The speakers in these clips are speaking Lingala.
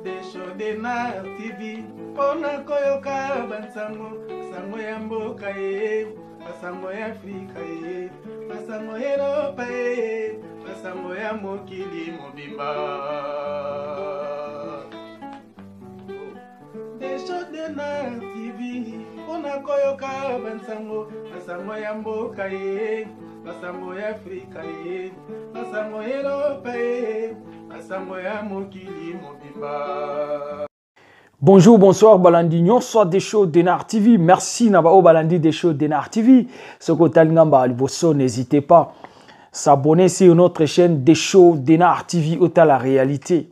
Desho Denard TV mpo na koyoka bansango sango ya mboka ye, basango ya Afrika ye, basango ya Eropa ye, basango ya mokili mobimba. Desho Denard TV mpo na koyoka bansango, basango ya mboka ye, basango ya Afrika ye, basango ya Eropa ye, basango ya mokili mobimba. Bonjour, bonsoir, Balandi nyonso Desho Denard TV. Merci na bao Balandi Desho Denard TV. Soko talingamba liboso, n'hésitez pas s'abonner sur notre chaîne Desho Denard TV ota la réalité.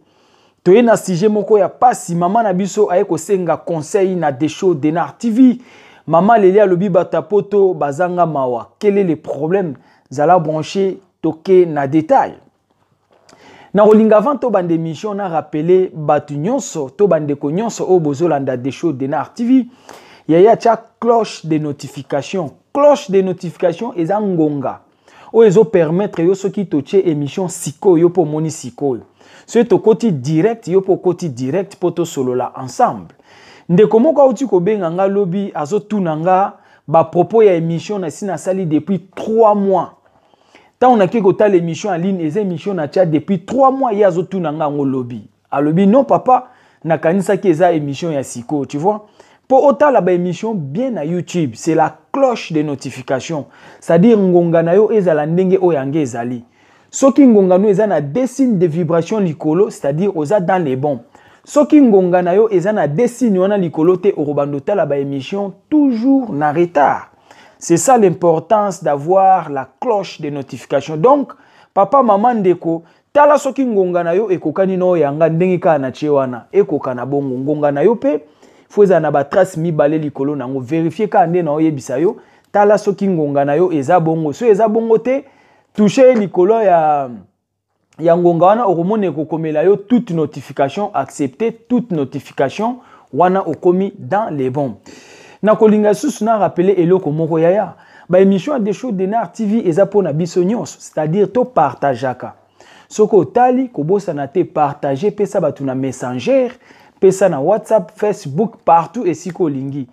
Toye na sujet moko ya pasi, mama na biso aye kosenga conseil na Desho Denard TV. Mama Leli alobi bata poto bazanga mawa. Quel est le problème? Zala branché toke na détail. Na kolinga avant tobanda émission na rappeler bato nyonso to bandeko nyonso oyo bozolanda Desho Denard TV, yaya tia cloche de notification. Cloche de notification eza ngonga oyo ezopermettre yo soki totie émission sikoyo yo mpo omoni sikoyo, soki tokoti direct yo mpo okoti direct mpo tosolola ensemble. Ndeko moko auti kobenga nga lobi, azotuna nga bapropos ya émission na si nasali depuis 3 mois. Ntango nake kotala émission en ligne, eza émission natia depuis 3 mois, ye azotuna nga yango lobi. Alobi non papa, nakanisaki eza émission ya sikoyo, tu vois. Po otala ba émission bien na YouTube, c'est la cloche de notification. C'est-à-dire ngonga na yo ezala ndenge oyo yange ezali. Soki ngonga no eza na deux signes de vibration likolo, c'est-à-dire oza dans les bons. Soki ngonga na yo eza na deux signes wana likolo te, okobanda otala ba émission toujours na retard. C'est ça l'importance d'avoir la cloche de notification. Donc, papa, maman, ndeko, tala soki ngonga na yo ekokani na oyo yanga ndenge kaka na tie wana, ekoka na bongo. Ngonga na yo pe, faut ezala na ba trace mibale likolo nango. Vérifier kaka nde na oyebisa yo, tala soki ngonga na yo eza bongo. Soki eza bongo te, toucher likolo ya ngonga wana, okomona ekokomela yo toute notification, accepter toute notification wana, okomi dans les bons. Na kolinga lisusu na rappeler eloko moko yaya, ba émission ya Desho Denard TV eza mpona biso nyonso, c'est-à-dire to partageaka. Soki otali, kobosana te partager, pesa bato na Messenger, pesa na WhatsApp, Facebook, partout esika olingi.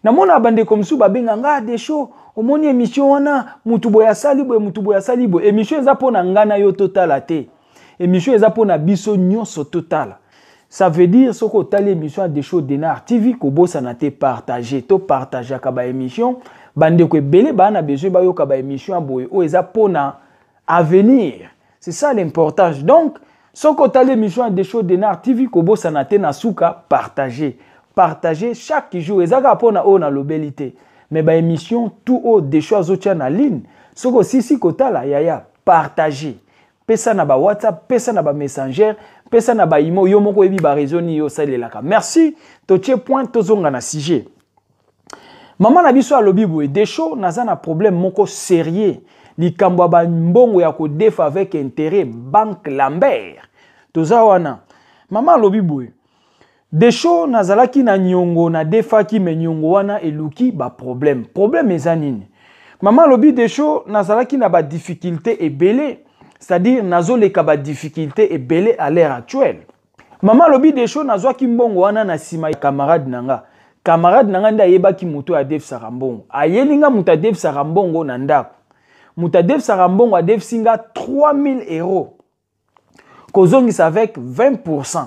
Namona bandeko mosusu babenga nga Desho, omoni émission wana mutu boye asali boye, mutu boye asali boye. Émission eza mpona nga na yo totala te, émission eza mpona biso nyonso totala. Ça veut dire soki otali émission ya Desho Denard TV, kobosana te partager. To partageaka ba émission, bandeko ebele baa na besoin bayoka ba émission ya boye oyo eza mpona avenir. C'est ça l'importance. Donc soki otali émission ya Desho Denard TV, kobosana te na suka partager. Partager chaque jour, eza kaka mpona oyo nalobeli te, mais ba émission tout oyo Desho azotia na ligne, soki osisi kotala yaya, partager, pesa na ba WhatsApp, pesa na ba Messenger, pesa na ba imo, yo moko oyebi ba réseau nini yo osalelaka. Merci, totie point, tozonga na sujet. Mama na biso alobi boye, Desho, naza na problème moko sérieux, likambo ya bambongo ya kodefa avec intérêt banque Lambert. Toza wana. Mama alobi boye, Desho, nazalaki na niongo, nadefaki, me niongo wana eluki ba problème. Problème eza nini? Mama alobi, Desho, nazalaki na ba difficulté ebele, c'est-à-dire nazoleka ba difficulté ebele à l'heure actuelle. Mama alobi, Desho, nazwaki mbongo wana na nsima ya camarade na nga. Camarade na nga nde ayebaki moto oyo adefisaka mbongo. Ayeli nga moto adefisaka mbongo na ndako. Moto adefisaka mbongo adefisi nga 3000 euros. Kozongisa avec 20%.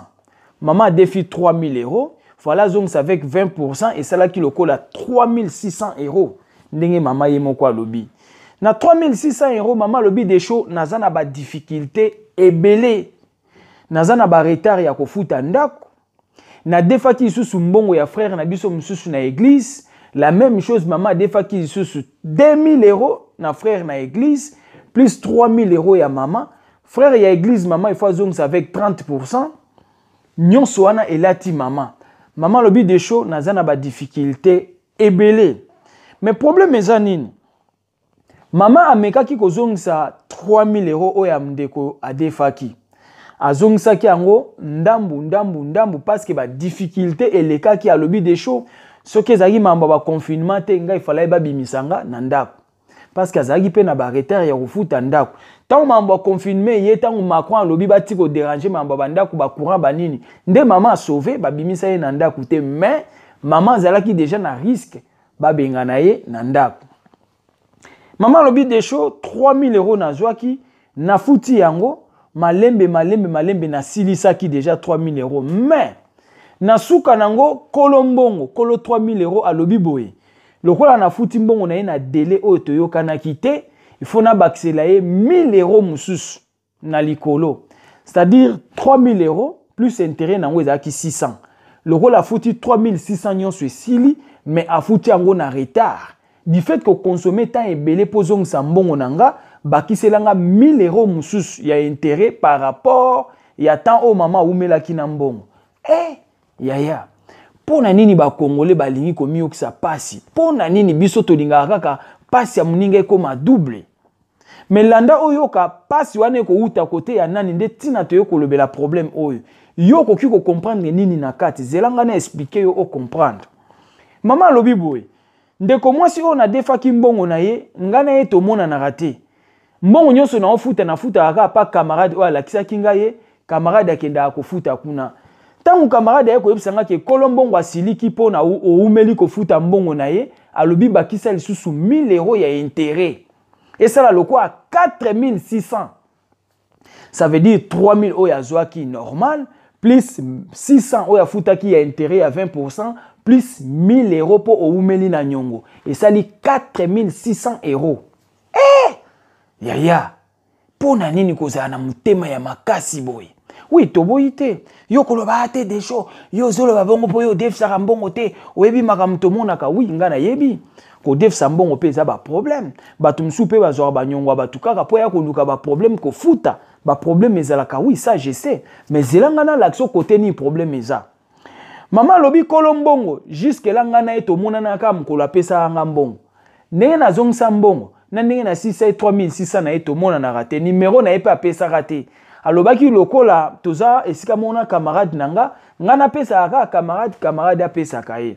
Mama adefi 3000 euros, voilà, azongisa avec 20%, esalaki lokola 3600 euros. Ndenge mama ye moko alobi. Na 3600 euros, mama alobi, Desho, naza na ba difficulté ebele. Naza na ba retard ya kofuta ndako. Nadefaki lisusu mbongo ya frère na biso mosusu na église. La même chose, mama adefaki lisusu 2000 euros na frère na église, plus 3000 euros ya mama. Frère ya église, mama il faut azongisa avec 30%. Nyonso wana elati mama. Mama alobi, Desho, naza na ba difficulté ebele. Mais problème eza nini? Mama amekaki kozongisa 3000 euros oyo ya ndeko adefaki. Azongisaki yango ndambu ndambu ndambu parce que ba difficulté elekaki. Alobi, Desho, soki ezalaki mambo ya baconfinement te, ngai falai babimisa nga na ndako, parce que azalaki mpe na baretard ya kofuta ndako. Ntango mambo ya confinement ye, ntango Macron alobi bati kodéranger mambo ya bandako, bacourant, banini, nde mama asauve, babimisa ye na ndako te. Mais mama azalaki déjà na risque babengana ye na ndako. Mama alobi: "Desho, 3000 euros nazwaki, nafuti yango malembe malembe malembe, nasilisaki déjà 3000 euros. Mais na suka nango, kolo mbongo, kolo 3000 euros alobi boye: lokola nafuti mbongo na ye na délai oyo toyokanaki te, il faut nabakisela ye 1000 euros mosusu na likolo, c'est-à-dire 3000 euros plus intérêt nango ezalaki 600. Lokola afuti 3600 nyonso esili, mais afuti yango na retard, du fait koconsommer temps ebele mpo ozongisa mbongo na nga, bakiselanga 1000 euros mosusu ya intérêt par rapport ya temps oyo mama awumelaki na mbongo." Eh, yaya, mpo na nini bakongole balingi komiyokisa pasi? Mpo na nini biso tolingaka kaka pasi ya moninga ekóma double? Mais landa, oyoka pasi wana ekowuta kote ya nani? Nde ntina toye kolobela problème oyo. Yo okoki kocomprendre nini na kati? Zela nga na expliquer yo, ocomprendre. Mama alobi boye: "Ndeko mwasi oyo nadefaki mbongo na ye, ngai na ye tomonanaka te. Mbongo nyonso naofuta, nafutaka kaka pa camarade oyo alakisaki ngai ye. Camarade akendaka kofuta kuna. Ntango camarade aye koyebisa nga ke kolo mbongo asiliki mpo na owumeli kofuta mbongo na ye, alobi bakisa lisusu 1000 euros ya intérêt, esala lokola 4600. Ça veut dire 3000 oyo azwaki normal, plus 600 oyo afutaki ya intérêt ya 20, plus 1000 euros mpo owumeli na nyongo, esali 4600 euros. Eh, yaya, mpo na nini kozala na motema ya makasi boye? Oui, toboyi te. Yo koloba te, Desho, yo ozoloba bongo mpo yo odefisaka mbongo te, oyebi makambo tomonaka. Oui, ngai nayebi kodefisa mbongo mpe eza baproblème. Bato mosusu mpe bazwaka banyongo ya bato kaka mpo ya koluka baproblème, kofuta baproblème ezalaka. Oui, ça je sais, mais zela ngai nalakisa kote nini problème eza. Mama alobi: kolo mbongo, jusque là ngai na ye tomonana kaka mokolo apesaka nga mbongo. Ndenge nazongisa mbongo na ndenge nasilisa ye 3600 na ye, tomonanaka te. Nimero na ye mpe apesaka te. Alobaki lokola toza esika moko na camarade na nga, nga napesaka kaka camarade, camarade apesaka ye.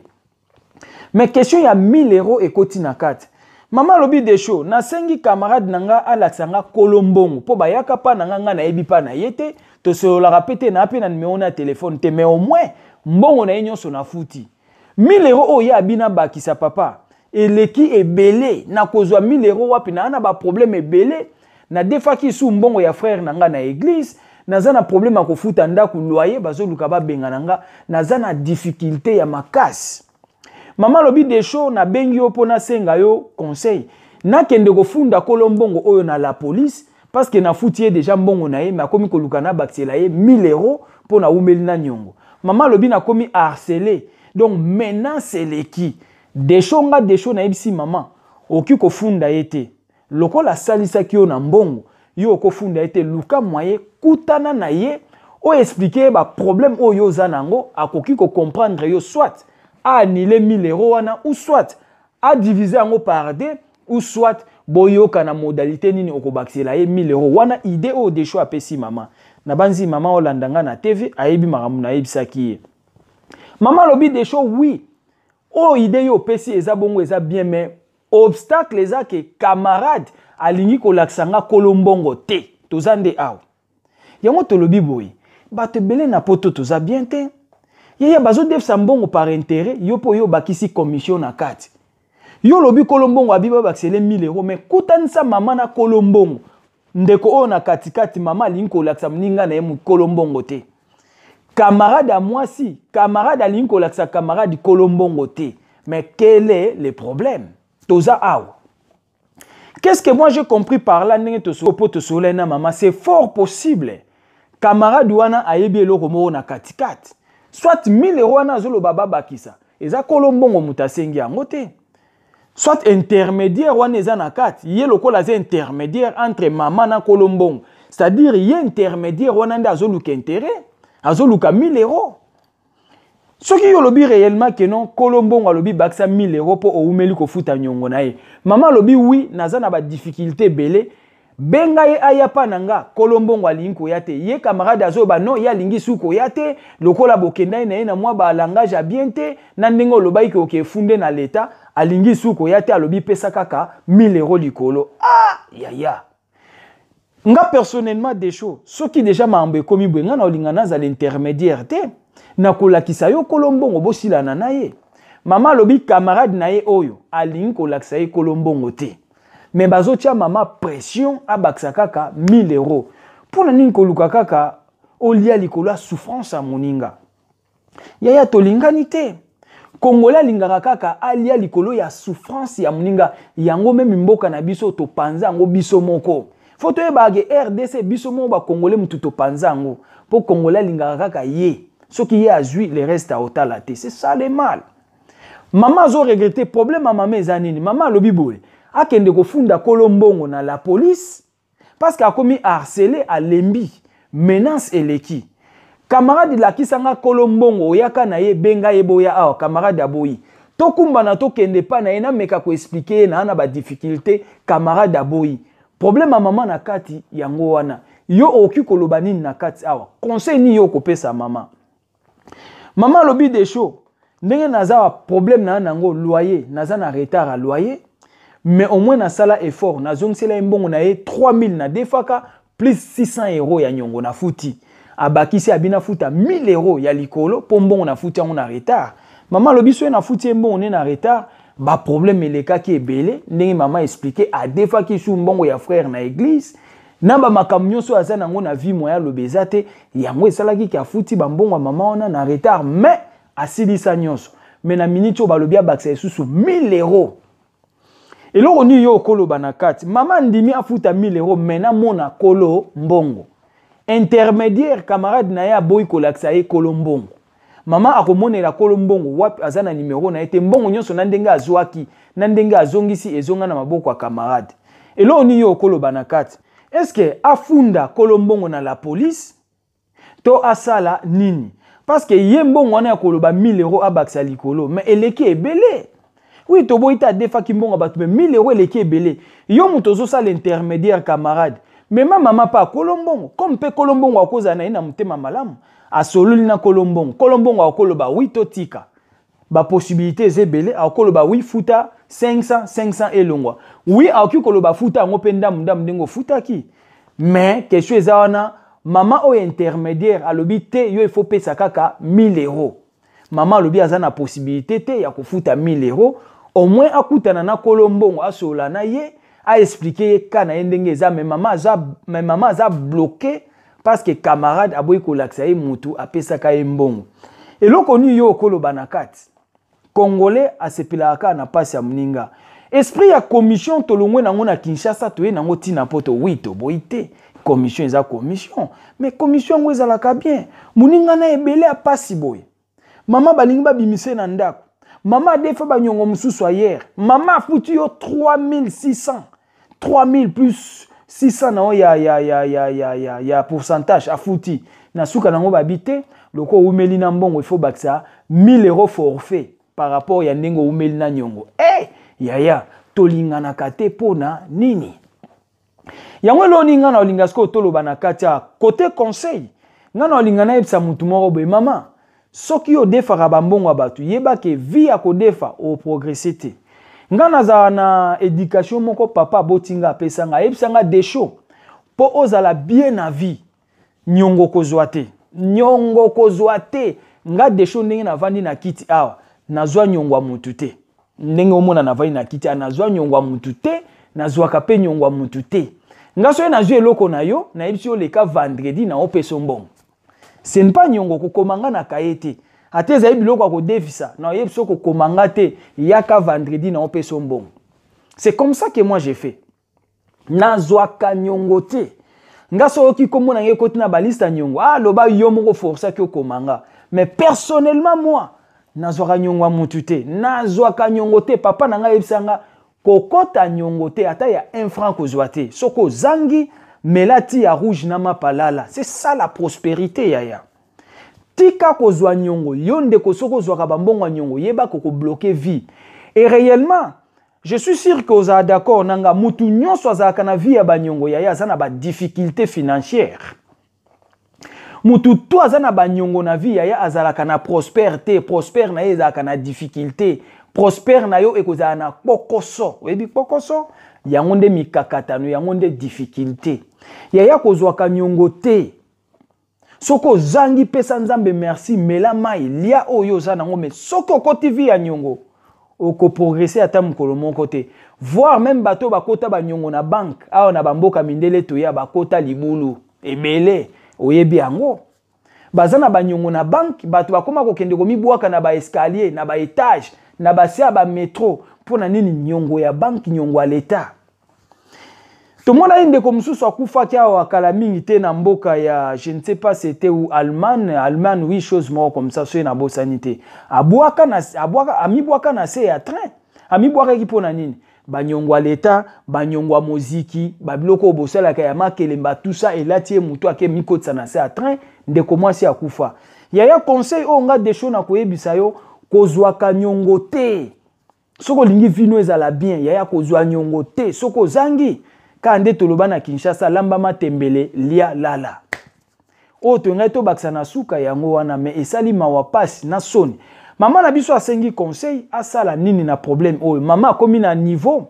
Mais question ya 1000 euros ekoti na kati. Mama alobi: Desho, nasengi camarade na nga alakisa nga kolo mbongo mpo bayaka mpa na nga, nga nayebi mpa na ye te, tosololaka mpe te, naa mpe na nimero na ya telefone te, mais au moins mbongo na ye nyonso nafuti. 1000 euros oyo ye abina bakisa, papa, eleki ebele. Nakozwa 1000 euros wapi? Naa na baproblème ebele. Nadefaki su mbongo ya frère na nga na église, naza na problème ya kofuta ndako, loyer, bazoluka babenga na nga, naza na difficulté ya makasi. Mama alobi: Desho, nabengi yo mpo nasenga yo conseil. Nakende kofunda kolo mbongo oyo na la police, parce que nafuti ye déjà mbongo na ye, mais akomi koluka nabakisela ye 1000 euros mpo nawumeli na niongo. Mama alobi: nakomi harcelé, donc menace eleki. Desho, nga Desho nayebisi mama: okoki kofunda ye te. Lokola asalisaki yo na mbongo, yo okofunda ye te. Luka moyen, kutana na ye, oyo expliquer ye baproblème oyo oza nango. Akoki kocomprendre yo, soit aannuler 1000 euros wana, ou soit adiviser yango par deux, ou soit boyoka na modalité nini okobakisela ye 1000 euros wana. Idée oyo Desho apesi mama, nabanzi mama olanda nga na TV ayebi makambo nayebisaki ye. Mama alobi: Desho, oui, oyo idée yo opesi eza bongo, eza bien, mais obstacle eza ke camarade alingi kolakisa nga kolo mbongo te. Toza nde awa, yango tolobi boye: bato ebele na Poto toza bien te. Yeye bazodefisa mbongo par intérêt, yo mpo yo obakisi commission na kati. Yo olobi kolo mbongo abi babakisele 1000 euros, mais kutanisa mama na kolo mbongo, ndeko oyo na katikati. Mama alingi kolakisa moninga na ye kolo mbongo te. Camarade ya mwasi, camarade alingi kolakisa camarade kolo mbongo te. Mais quel est le problème? Toza awa. Qu'est-ce que moi j'ai compris par là? Ndenge po tosololai na mama, c'est fort possible camarade wana ayebi eloko moko na katikati. Soit 1000 euros wana azoloba babakisa, eza kolo mbongo moto asengi yango te, soit intermédiaire wana eza na kati. Ye lokola aza intermédiaire entre mama na kolo mbongo, c'est-à-dire ye intermédiaire wana nde azoluka intérêt, azoluka 1000 euros. Soki yo olobi réellement ke non, kolo mbongo alobi bakisa 1000 euros mpo owumeli kofuta nyongo na ye, mama alobi: oui, naza na badifficulté ebele, benga ye aya mpa na nga. Kolo mbongo alingi koya te. Ye camarade azoyoba non, ye alingi su koya te, lokola bokenda ye na ye na mwa balangage ya bien te, na ndenge olobaki ke oke efunde na leta, alingi su koya te. Alobi pesa kaka 1000 euros likolo. Ah, yaya. Nga personnellement, Desho, soki déjà makambo ekomi boye, nga na olinga nazala intermédiaire te, nakolakisa yo kolo mbongo, bosilana na ye. Mama alobi camarade na ye oyo alingi kolakisa ye kolo mbongo te, mais bazotia mama pression abakisa kaka 1000 euros. Mpona nini koluka kaka olia likolo ya souffrance ya moninga? Yaya, tolingani te. Congolais alingaka kaka alia likolo ya souffrance ya moninga. Yango meme mboka na biso topanza yango biso moko. Fo toyebaka ke RDC biso moko bacongolais mutu topanza yango, mpo Congolais alingaka kaka ye, soki ye azwi, le reste aotala te. C'est ça le mal. Mama azoregretter. Problème ya mama eza nini? Mama alobi boye, akende kofunda kolo mbongo na la police parce que akomi harcelé, alembi, menace eleki. Camarade, lakisanga kolo mbongo, oyaka na ye, benga ye, boya awa. Camarade aboyi. Tokumbana, tokende pa na ye, nameka koexpliquer ye na badifficulté. Camarade aboyi. Problème ya mama na kati yango wana. Yo okoki koloba nini na kati awa? Conseil nini yo okopesa mama? Mama alobi: Desho, ndenge naza wa problème na nango, loyer, naza na retard ya loyer, mais au moins nasala effort, nazongisela ye mbongo na ye 3000 na defaka plus 600 € ya nyongo nafuti. Abakisi, abi nafuta 1000 € ya likolo mpo mbongo nafuti yango na retard. Mama alobi soki nafuti ye mbongo nde na retard, baproblème elekaki ebele. Ndenge mama expliquer, adefaki su mbongo ya frère na église na bamakambo nyonso oyo aza nango na vie, moya aloba eza te. Yango esalaki ke afuti bambongo ya mama wana na retard, mais asilisa nyonso. Mais na miniti oyo balobi abakisa lisusu 1000 €. Eloko nini yo okoloba na kati? Mama andimi afuta 1000 €, mais namona kolo mbongo. Intermédiaire, camarade na ye, aboyi kolakisa ye kolo mbongo. Mama akomonela kolo mbongo wapi? Aza na nimero na ye te. Mbongo nyonso na ndenge azwaki na ndenge azongisi ezonga na maboko ya camarade. Eloko nini yo okoloba na kati? Est-ce afunda kolo mbongo na la police to asala nini? Parce que ye mbongo wana ya koloba 1000 € abakisa likolo, mais eleki ebele. Oui, toboyi te, adefaki mbongo ya bato, mais 1000 € eleki ebele. Yo moto ozosala intermédiaire, camarade, mema mama mpe akolo mbongo. Comme mpe kolo mbongo akozala na ye na motema malamu, asololi na kolo mbongo, kolo mbongo akoloba oui, totika bapossibilité eza ebele. Akoloba oui, futa 500 500 elongwa. Oui, akoki koloba futa yango mpe ndamu ndamu ndenge ofutaki. Mais question eza wana, mama oyo intermédiaire alobi te, yo ifo pesa kaka 1000 €. Mama alobi aza na possibilité te ya kofuta 1000 €. Au moins akutana na kolo mbongo, asolola na ye, aexpliquer ye ka na ye ndenge eza. Mais mama aza bloqué parce que camarade aboyi kolakisa ye mutu apesaka ye mbongo. Eloko nini yo okoloba na kati? Congolais asepelaka kaka na mpasi ya moninga. Esprit ya commission, tolongwe nango na Kinshasa, toye nango ntina mpo towi. Toboyi te, commission eza commission, mais commission yango ezalaka bien. Moninga na ebele ya pasi boye, mama balingi babimise na ndako, mama adefa banyongo mosusu ayere. Mama afuti yo 3600, 3000 plus 600 na oyo ya pourcentage afuti. Na suka nango babi te, loko owumeli na mbongo, il faut bakisa 1000 € forfait par rapport ya ndenge owumeli na nyongo. Hey, yaya, tolinganaka te mpo na nini? Yango eloni ngai na olinga sikoyo toloba na kati ya côté conseil. Ngai na olinga nayebisa mutu moko boye: mama, soki odefaka bambongo ya bato, yeba ke vie ya kodefa, oprogresser te. Ngai nazala na éducation moko, papa aboti nga, apesa nga, ayebisa nga: Desho, mpo ozala bien na vie, nyongo kozwa te, nyongo kozwa te. Nga Desho, ndenge navandi na kiti awa, nazwa nyongo ya mutu te. Ndenge omona navandi na kiti awa, nazwa nyongo ya mutu te, nazwaka mpe nyongo ya mutu te. Nga soki nazwi eloko na yo, nayebisi yo leka vendredi na opesa mbongo. Ce n'est pas nyongo. Kokoma nga na kaye te. Ate ezali biloko ya kodefisa, na oyebi so kokoma nga te, yaka vendredi na opesa mbongo. C'est comme ça que moi j'ai fait. Nazwaka nyongo te. Nga soki nkombo na ngai ekoti na baliste ya nyongo, aloba yo moko forçaki okoma nga. Mais personnellement, moi, nazwaka nyongo ya mutu te, nazwaka nyongo te. Papa na ngai ayebisa nga: kokɔta nyongo te, ata ya 1 franc kozwa te. Soki ozangi, mela ti ya rouge na mapalala. C'est ça la prospérité. Yaya, tika kozwa nyongo. Yo ndeko, soki ozwaka bambongo ya nyongo, yeba kokobloquer vie. Et réellement, je suis sûr que ozala d'accord na nga, mutu nyonso azalaka na vie ya banyongo, yaya, aza na badifficulté financière. Mutu to aza na banyongo na vie, yaya, azalaka na prospère te. Prospère na ye ezalaka na difficulté. Prospère na yo ekozala na kpokoso. Oyebi kpokoso? Yango nde mikakatano, yango nde difficulté. Yaya, kozwaka niongo te. Soki ozangi, pesa Nzambe merci, mela mai, lia oyo oza nango. Mais soki okoti vie ya niongo, okoprogresser ata mokolo moko te. Voire même bato bakota baniongo na banque awa na bamboka mindele, toya bakota libulu ebele, oyebi yango, baza na baniongo na banque. Bato bakóma kokende komibwaka na baescalier, na baétage, na base ya bamétro. Mpo na nini? Niongo ya banque, niongo ya leta. Tomona ye, ndeko mosusu akufaki awa kala mingi te na mboka ya, je ne sais pas c'était où, Allemagne, Allemagne, oui, chose moko comme ça, soki nabosani te. Abwaka na, abwaka, amibwaka na se ya train, amibwakaki. Mpo na nini? Banyongo ya leta, banyongo ya moziki, babiloko oyo bosalaka ya makelemba, tout ça elati ye motu, ake mikotisa na se ya train, ndeko mwasi akufa. Yaya, conseil oyo nga Desho na koyebisa yo, kozwaka nyongo te. Soki olingi vie na yo ezala bien, yaya, kozwa nyongo te. Soki ozangi, kaka nde toloba na Kinshasa, lamba matembele, lia, lala. Oyo toyengai tobakisa na suka yango wana. Mais esali mawa, pasi na soni. Mama na biso asengi conseil, asala nini na problème oyo? Mama akomi na niveau,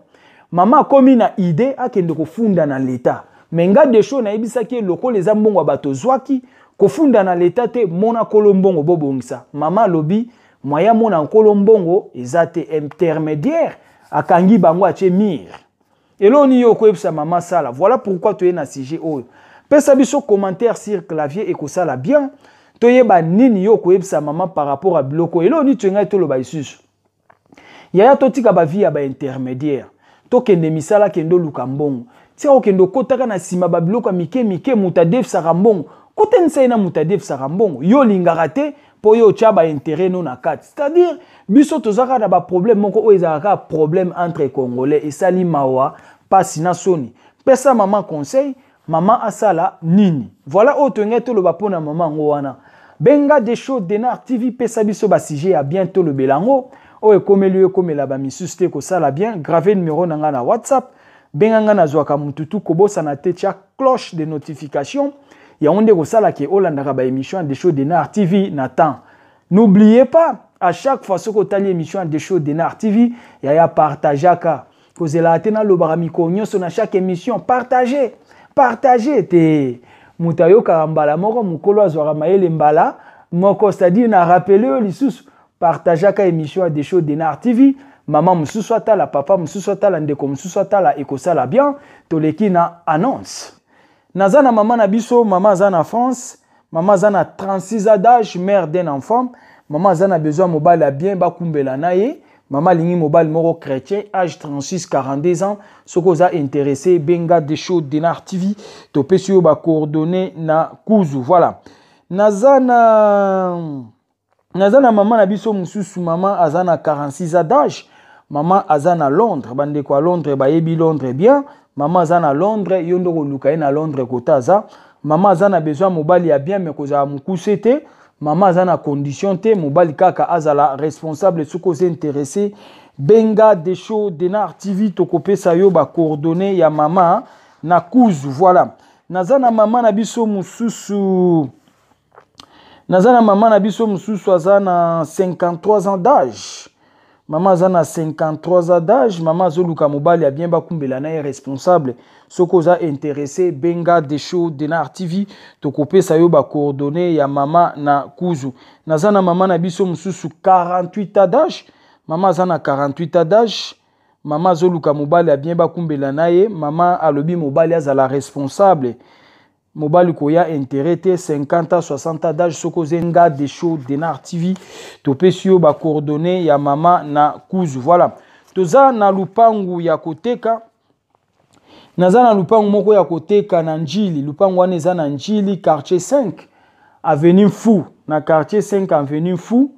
mama akomi na idée akende kofunda na leta. Mais nga Desho nayebisaki ye, lokola eza mbongo ya bato ozwaki, kofunda na leta te, mona kolo mbongo, bobongisa. Mama alobi moya mona nkolo mbongo eza te, intermédiaire akangi bango, atie mire. Eloko nini yo okoyebisa mama sala? Voilà pourquoi toye na sujet oyo. Pesa biso commentaire sur clavier, ekosala bien toyeba nini yo okoyebisa mama par rapport à biloko. Eloko nini toyengai toloba lisusu? Yaya, totika bavie ya baintermédiaire, tokende misala, kende oluka mbongo. Tika kokende okotaka na nsima babiloko ya mike mike. Moto adefisaka mbongo, kutanisa ye na moto adefisaka mbongo. Yo olingaka te mpo yo otya baintérêt no na kati. C'est-à-dire biso toza kaka na baproblème moko oyo ezalaka kaka problème entre Congolais. Esali mawa, mpasi na soni. Pesa mama conseil, mama asala nini? Voilà oyo toyengai toloba mpo na mama yango wana. Benga Desho Denar TV, pesa biso basujet ya bien, tolobela yango. Oyo ekomeli oyo ekomela bamisusu te, kosala bien. Grave numéro na ngai na WhatsApp, benga ngai, nazwaka mututu. Kobosana te, tia cloche de notification, yango nde kosalaka olandaka baémission ya Desho Denar TV na temps. N'oubliez pas, à chaque fois soki otali émission ya Desho Denar TV, yaya, partageaka. Kozelaka te nalobaka mikolo nyonso na chaque émission partage, partage te. Moto ayokaka mbala moko, mokolo azwaka mayele mbala moko. C'est-à-dire na rappeler oyo lisusu, partageaka émission ya Desho Denar TV. Mama mosusu atala, papa mosusu atala, ndeko mosusu atala, ekosala bien. Toleki na annonce. Naza na mama na biso, mama aza na France, mama aza na 36 ans d'âge, mère d'un enfant. Mama aza na besoin mobali ya bien, bakumbela na ye. Mama alingi mobali moko chrétien, âge 36 42 ans. Soki oza intéressé, benga Desho Denar TV, topesi yo bacoordonnées na kuzu. Voilà, naza na mama na biso mosusu. Mama aza na 46 ans d'âge, mama aza na Londres. Bandeko ya Londres bayebi Londres bien. Mama aza na Londres, yo nde koluka ye na Londres kota aza. Mama aza na besoin mobali ya bien, mais kozala mokuse te. Mama aza na condition te, mobali kaka azala responsable. Soki oza intéressé, benga Desho Denar TV, tokopesa yo bacoordonnées ya mama na kuzu. Voilà, naza na mama na biso mosusu, naza na mama na biso mosusu, aza na 53 ans d'âge. Mama aza na 53 ans d'âge, mama azoluka mobali ya bien, bakumbela na ye, responsable. Soki oza intéressé, benga Desho Denar TV, tokopesa yo bacoordonnées ya mama na kuzu. Naza na mama na biso mosusu, 48 ans d'âge. Mama aza na 48 ans d'âge, mama azoluka mobali ya bien, bakumbela na ye. Mama alobi mobali azala responsable, mobali koya intérêt te. 50 ans, 60 ans d'âge, soki ozenga Desho Denar TV, topesi yo bacoordonnées ya mama na kuzu. Voilà, toza na lupangu ya koteka. Naza na lupangu moko ya koteka na Njili. Lupangu wana eza na Njili, quartier 5, avenue Fou. Na quartier 5, avenue Fou,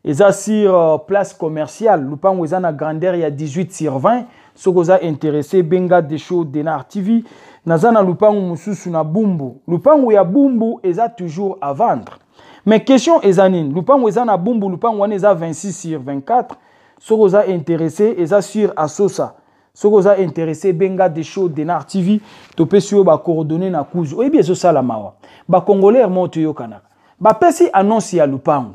eza sur place commerciale. Lupangu eza na grandeur ya 18 sur 20. Soki oza intéressé, benga Desho Denar TV. Naza na lupangu mosusu na Bumbu. Lupangu ya Bumbu eza toujours à vendre, mais question eza nini? Lupangu eza na Bumbu, lupangu wana eza 26 sur 24. Soki oza intéressé, eza sur Asosa. Soki oza intéressé, benga Desho Denar TV, topesi yo bacoordonnées na kuzu. Oyebi, ezosala mawa, bacongolais mo toyokanaka. Bapesi annonce ya lupango,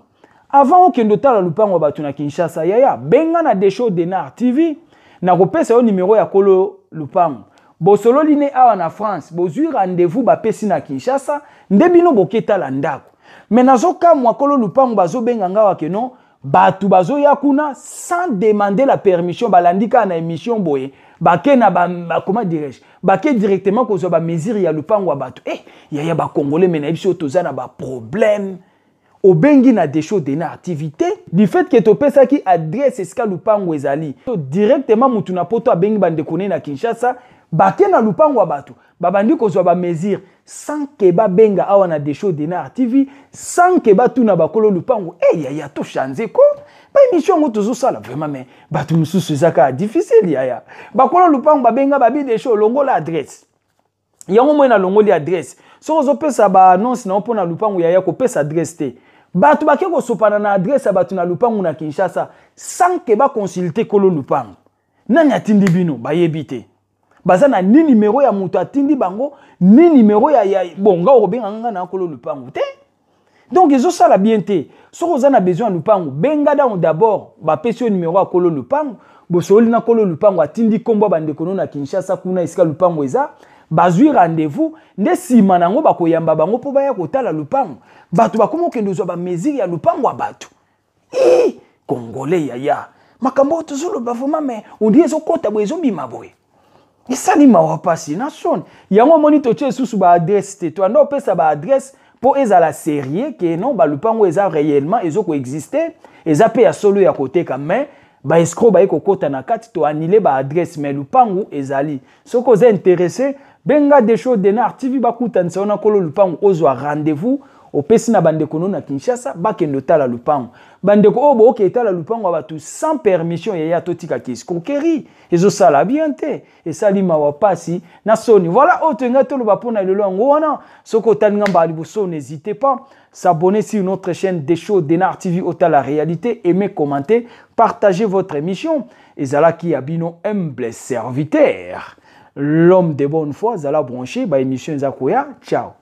avant okende otala lupango ya bato na Kinshasa, yaya, benga na Desho Denar TV, nakopesa yo nimero ya kolo lupango. Bosololi ne awa na France, bozwi rendez-vous bapesi na Kinshasa, nde bino boketala ndako. Mais nazokamwa kolo lupango bazobenga nga awa ke non, bato bazoya kuna sans demander la permission, balandi kaka na émission boye, bake na ba, ba comment dirais-je, bake directement kozwa ba mesure ya lupango ya bato. Eh, yaya ba Congolais, mais na biso toza na ba problème. Obengi na Desho Dena activité du fait que topesaki adresse esika lupango ezali directement, mutu na poto abengi bandeko ne na Kinshasa, bake na lupango ya bato, babandi kozwa ba mesure sans que babenga awa na Desho Dena TV, sans que batuna bakolo lupango. Eh yaya, to changer ko ba émission yango tozosala vraiment, mais bato mosusu eza kaka difficile. Yaya, bakolo lupango babenga babi Desho, longola adresse yango. Moi nalongoli adresse. Soki ozopesa baannonce na yo mpo na lupango, yaya, kopesa adresse te. Bato bake kosopana na adresse ya bato na lupango na Kinshasa sans que baconsulte kolo lupango. Nani atindi bino? Bayebi te. Baza na ni numero ya moto atindi bango, ni numero ya bon, nga okobenga nga na kolo lupango te. Donc ezosala bien te. Soki oza na besoin ya lupango, benga dango d'abord, bapesi yo numero ya kolo lupango, bosololi na kolo lupango, atindi nkombo ya bandeko no na Kinshasa kuna esika lupango eza, bazwi rendez-vous, nde nsima nango bakoyamba bango mpo baya kotala lupango. Bato bakoma okende ozwa bamesure ya lupango ya bato. I Congolais, yaya, makambo oyo tozoloba vraiment, mais on dit ezokɔta boye, ezobima boye, esali mawa, mpasi na soni. Yango omoni totie lisusu baadresse te. Toanda opesa baadresse mpo ezala sérieux ke non, balupango eza réellement, ezokoexiste, eza mpe ya solo ya koteka. Mais baescroc baye kokɔta na kati, toanile baadresse, mais lupangu ezali. Soki oza intéressé, benga Desho Denar TV, bakutanisa wana kolo lupangu, ozwa rendez-vous, opesi na bandeko no na Kinshasa, bakende otala lupango. Bandeko oyo booke etala lupango ya bato sans permission, yaya, totikaki escroquerie, ezosala bien te, esali mawa, pasi na soni. Voilà oyo toyengai toloba mpona lelo yango wana. Soki otali nga mbala liboso, n'hésitez pas s'abonner sur notre chaîne Desho Denar TV, otala réalité, aimer, commenter, partager votre émission. Ezalaki ya bino humble serviteur, l'homme de bonne foi. Zala branché, ba émission eza koya. Ciao.